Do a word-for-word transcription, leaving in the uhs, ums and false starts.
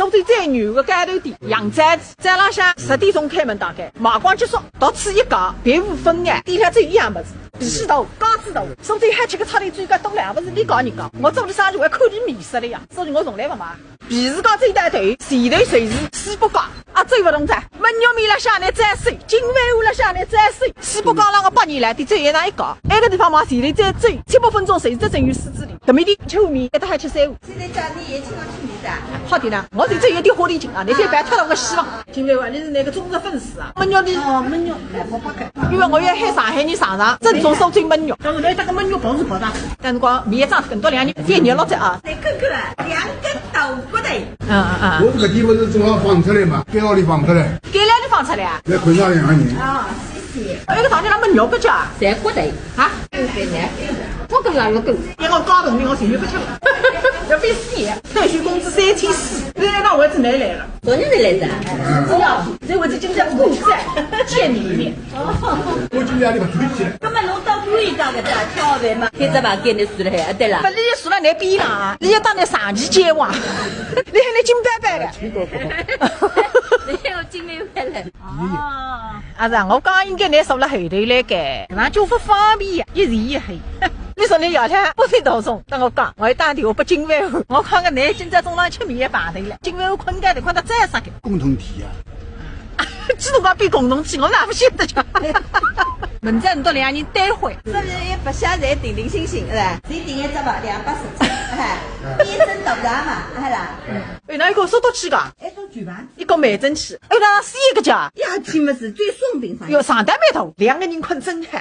苏州最牛个街头店，羊崽子，早浪向十点钟开门打开，卖光结束，独此一家，别无分店，店里只有一样物事，荸荠豆、瓜子豆，苏州好吃个菜里最高多了，勿是你讲人家，我做了生意还看伊面色了呀，所以我从来勿买。皮市街最大头，前头就是西北街，啊，走勿动哉，焖肉面辣向来再水，金饭碗辣向来再水，西北街浪个百年来，店只有那一家，埃个地方嘛，前头再走，七八分钟就是只蒸鱼狮子头，特别的吃碗面，一搭还吃三碗。 现在叫你也经常吃面的啊？好的呢，我就只有一点花里劲啊，那些白吃了我希望。金饭碗，你是那个忠实粉丝啊？焖肉的，哦，焖肉，哎，不怕看。因为我要喊上海人尝尝正宗苏州焖肉。但是我这个焖肉包是包大的。但是讲面也涨得更多两年，再热落再啊。来看看啊，两个大骨头。嗯嗯嗯。我搿个地方是正好放出来嘛，该哪里放出来？该哪里放出来啊？来看上两个人。啊，谢谢。哎，搿上头那焖肉个叫啊？三骨头。 啊？我跟老爷跟，让我搞懂你，我情愿不吃了。要被死，退休工资三千四，现在到我这里来了。昨天才来的啊？是啊，所以我就今朝过来见你一面。我今朝你把出去了。那么侬到故意讲个啥？挑饭嘛，开只房间里住了海，对了。不，你住了那边了啊，你要到那上级街哇，你还能金拜拜的。没有金没有拜了。哦。 啊是啊，我讲应该拿送了后头来个，那就不方便呀，一前一后。你说你要吃，不是当中，跟我讲，我要打电话拨金饭碗，我看看侬今朝中浪吃面也排队了，金饭碗困觉的，困到早上个。共同体啊。这种讲比共同体，我哪不晓得去？明朝你到两人待会。是不是也不想再定定心心，是吧？谁定一只吧，两百十只，哎，一只到不着嘛，哎啦。哎，那一个说到去个？哎，到九吧。一个没争气，哎，那是一个家。呀，起码是最送饼上。哟，上单没头，两个人困真好。